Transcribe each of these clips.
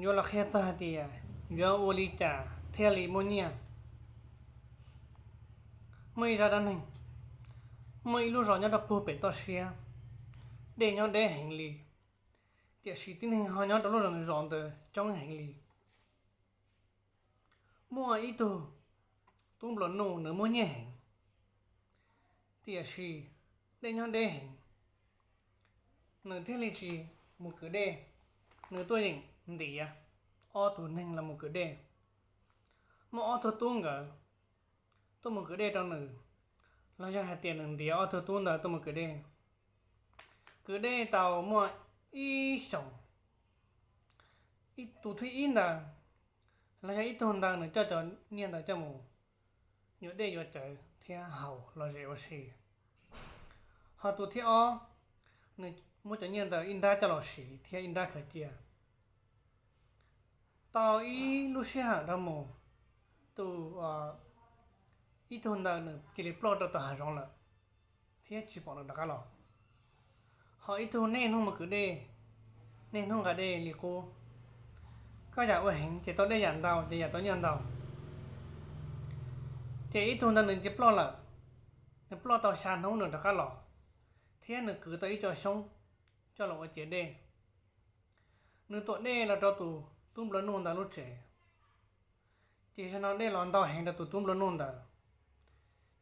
Yuav los qhia txog hais tias yuav ua li cas thiaj li muaj nyiaj. Muaj ib zaj dab neeg, muaj ib lub zos nyob rau puag pem toj siab, dej nyob deb heev li, tiam sis tib neeg ho nyob rau lub zos ntawd coob heev li. Muaj ib tug tub nplua nuj, nws muaj nyiaj heev, tiam sis dej nyob deb heev, nws thiaj li tsis mus kwv dej, nws tuaj yeem ntiav ob tug neeg los mus kwv dej. Muaj ob tug tub nkawd tuaj mus kwv dej rau nws, los yog hais tias nws ntiav ob tug tub ntawd tuaj mus kwv dej. Kwv dej tau muaj ib xyoos, tus thib ib ntawd los yog ib tug ntawd nws coj cov nyiaj ntawd coj mus yuav dej yuav cawv thiab haus los zem ua si. Ho tus thib ob, nws muab cov nyiaj ntawd ib nrab coj los siv thiab ib nrab khaws cia. Tau ib lub sij hawm dhau mus, tus ib tug ntawd nws cia li ploj rau tom hav zoov lawm thiab tsis pom nws rov qab los. Ho ib tug niaj hnub mus kwv dej, niaj hnub nqa dej li qub, koj yam ua heev ces tau dej yam ntau, ces yam tau nyiaj ntau. Ces ib tug ntawd nws cia ploj lawm, nws ploj tau xya hnub nws rov qab los, thiab nws kwv tau ib co xyoob coj los ua ciav dej. Nws tuam dej los rau tus tub nplua nuj ntawd lub tsev, ces zaum no dej los ntau heev rau tus tub nplua nuj ntawd,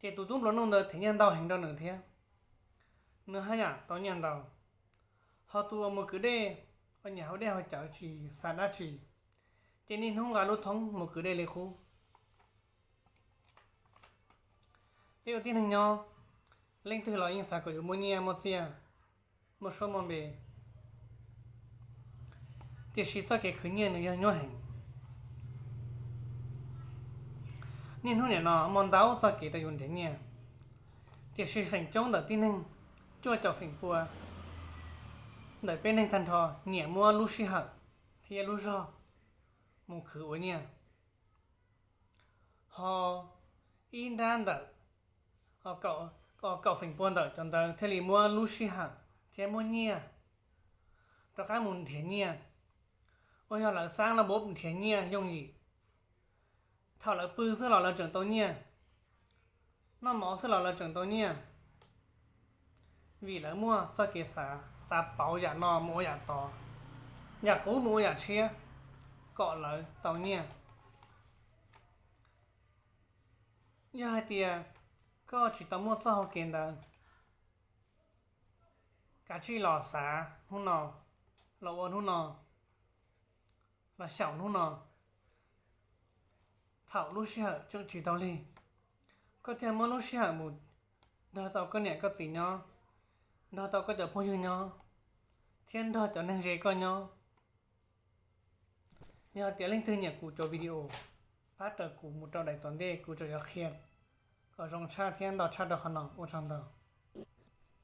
ces tus tub nplua nuj ntawd them nyiaj ntau heev rau nws thiab, nws haj yam tau nyiaj ntau. Ho tus uas mus kwv dej, uas nyiam haus dej haus cawv tsis xav dab tsi, ces niaj hnub nqa lub thoob mus kwv dej li qub. Peb ua tib neeg nyob, leej twg los yeej xav kom yuav muaj nyiaj muaj txiaj, muaj suab muaj npe, tiam sis txoj kev khwv nyiaj nws yog nyuaj heev. Niaj hnub nim no muaj ntau txoj kev rau yus nrhiav nyiaj, tiam sis feem coob ntawm tib neeg, cuaj caum feem pua ntawm peb neeg tag nrho nyiam muab lub sij hawm thiab lub zog mus khwv ua nyiaj. Ho ib nrab ntawm, kaum feem pua ntawm cov ntawd thiaj li muab lub sij hawm thiab muab nyiaj rov qab mus nrhiav nyiaj, uas yog lawv xav los nrhiav nyiaj yooj yim. Thaum lawv pw xwb los lawv tseem tau nyiaj, noj mov xwb los lawv tseem tau nyiaj, vim lawv muaj txoj kev xav, xav pauv yam no mus ua yam tod, yam qub mus ua yam tshiab, kom lawv tau nyiaj. Yog hais tias koj tsis tau muaj txoj hau kev ntawd, kav tsij los xav hnub no, los ua hnub no, los xyaum hnub no, thaum lub sij hawm tseem tsis tau lig, koj thiaj muab lub sij hawm mus nrog tau koj niam koj txiv nyob, nrog tau koj cov phooj ywg nyob, thiab nrog cov neeg ze koj nyob. Yog tias leej twg nyiam kuv cov video, pab raws kuv mus rau daim tom ntej, kuv tseem yuav qhia kom zoo tshaj thiab ntau tshaj rau qhov no. Ua tsaug ntau.